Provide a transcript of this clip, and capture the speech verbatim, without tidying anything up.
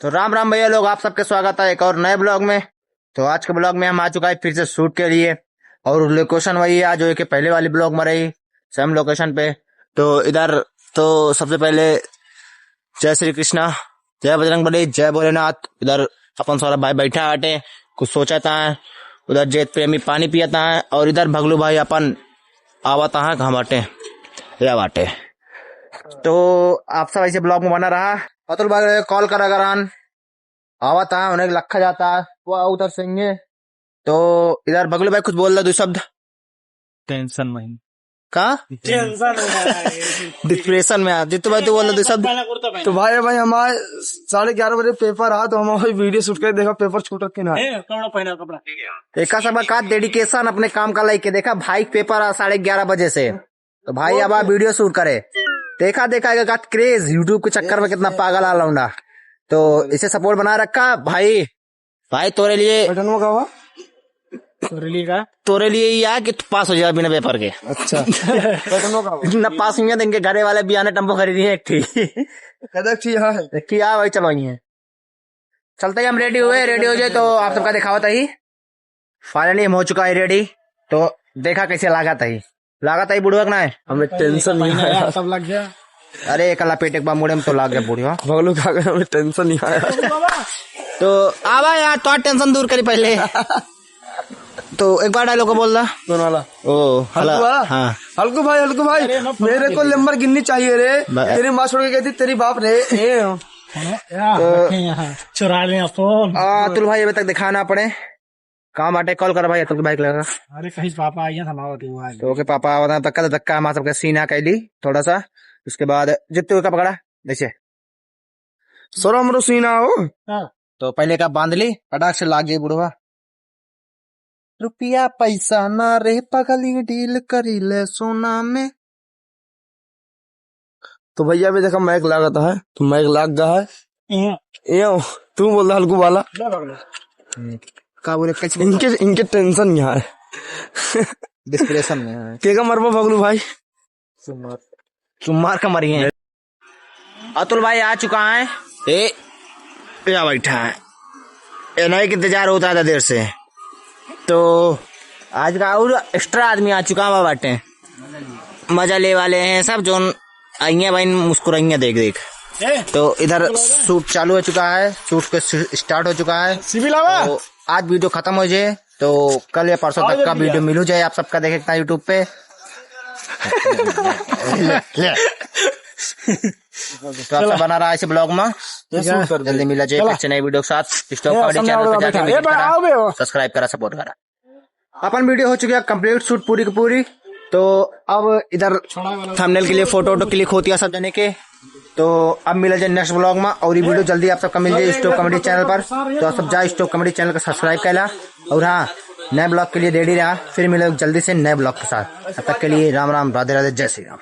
तो राम राम भैया लोग, आप सबके स्वागत है एक और नए ब्लॉग में। तो आज के ब्लॉग में हम आ चुका है फिर से शूट के लिए, और लोकेशन वही है जो कि पहले वाली ब्लॉग में रही, सेम लोकेशन पे। तो इधर तो सबसे पहले जय श्री कृष्णा, जय बजरंग बली, जय भोलेनाथ। इधर अपन सारा भाई बैठा आटे, कुछ सोचा था। उधर जेत प्रेमी पानी पिया था, और इधर भगलू भाई अपन आवत है घाम बाटे, या बाटे। तो आप सब ऐसे ब्लॉग में बना रहा। अतुल भाई कॉल करा करान, आवत है, उन्हें लखा जाता है, वो उधर से आएंगे। तो इधर भगलू भाई कुछ बोल दो, दो शब्द। टेंशन में। का? टेंशन में है। डिप्रेशन में आ। जीतू भाई, तू बोल दो, दो शब्द। पहला कुर्ता पहना। तो भाई, भाई, हमारे साढ़े ग्यारह बजे पेपर आ, तो हम वही वीडियो शूट कर देखा, पेपर छूट के ना। ए, कपड़ा पहना, कपड़ा। एका सब का डेडिकेशन अपने काम का लेके। देखा भाई, पेपर आ साढ़े ग्यारह बजे से, तो भाई अब आप वीडियो शूट करे। देखा, देखा, एक आध क्रेज, YouTube के चक्कर में कितना पागल आ लौंडा। तो इसे सपोर्ट बना रखा भाई। भाई, तोरे लिए बटनवा का हुआ? तोरे लिए का? तोरे लिए ही आ कि तू पास हो जाए बिना पेपर के। अच्छा। बटनवा का हुआ? ना पास हुई है, तो इनके घरे वाले भी आने टेम्पो खरीदी है एक ठी। कदक ठी यहाँ है। एक ठी आ भाई, चलो, यहीं है। चलते ही हम रेडी हुए, रेडी हो जाए तो आप सबका दिखावत ही। फाइनली हम हो चुका है रेडी, तो देखा कैसे लागत ही। लागत ही बुढ़वा के ना है। हमें टेंशन नहीं आया। सब लग गया। अरे, एक लपेट एक बार मुड़े में तो लाग गया बुढ़वा। भगलू का, हमें टेंशन नहीं आया। तो आवा यार, तो टेंशन दूर करी पहले। तो एक बार डायलॉग को बोल दा। कौन वाला? ओ, हल्कू हला-, वाला? हाँ। हल्कू भाई, हल्कू भाई, अरे, no, मेरे को Lamborghini चाहिए रे। ब- तेरी माँ छोड़ के गई थी, तेरी बाप रे। ए, या, तो रखे यहाँ, चुरा ले फोन। आ, अतुल भाई अभी तक दिखाना पड़े। काम बाटे, कॉल कर भाई, अतुल के भाई के लगा। अरे, कहीं पापा आइए, हम आवत ही हुआ है। तो ओके, पापा आवत हैं, धक्का तो धक्का, हमारा सबका सीना कैली थोड़ा सा। उसके बाद जित्तू का पकड़ा, देखिए। सर, हमरो सीना हो। हाँ। तो पहले का बांध ली, फटाक से लाग जाई बुढ़वा। रुपया पैसा ना रे पगली, डील करी ले सोना में। तो भैया, अभी देखा, माइक लागत है, तो माइक लाग गया है। ए। ए, तू बोल रहा हल्कू वाला। ले भगलू। हम्म। का बोले, कैसे बोले? इनके, इनके टेंशन यहाँ है। डिप्रेशन में है। के का मरबा भगलू भाई? चुम्मार। चुम्मार का मरी है। अतुल भाई आ चुका है। ए, या बैठा है। ए, नहीं कि इंतजार होता था देर से। तो आज का और एक्स्ट्रा आदमी आ चुका हुआ बाटे। मजा ले वाले हैं सब, जोन आइया भाई मुस्कुराइया देख देख। ए, तो इधर शूट चालू हो चुका है, शूट के स-, स्टार्ट हो चुका है। सिविल आवा। तो आज वीडियो खत्म हो जाए, तो कल या परसों आओ तक का जल्दी वीडियो यार। मिल जाए आप सबका देखे इतना YouTube पे। ले, ले। तो आप सब बना रहा है इस ब्लॉग में। ये शूट कर दे। जल्दी मिला जाए चला। एक नए वीडियो के साथ। स्टॉक ये कॉमेडी सामने चैनल पे वाला जाके बैठा। विजिट ये करा, आओ बे, आओ। सब्सक्राइब करा, सपोर्ट करा। अपन वीडियो हो चुकी है कंप्लीट शूट पूरी की पूरी। तो अब इधर थंबनेल के लिए फोटो वोटो क्लिक होती है सब जने के। तो अब मिला जाए नेक्स्ट ब्लॉग में, और ये वीडियो जल्दी आप सबका मिल जाए स्टॉक कॉमेडी चैनल पर। तो आप सब जाए स्टॉक कॉमेडी चैनल का सब्सक्राइब कर ला। और हाँ, नए ब्लॉग के लिए रेडी रहा, फिर मिलेंगे जल्दी से नए ब्लॉग के साथ। तब तक के लिए राम राम, राधे राधे, जय श्री राम।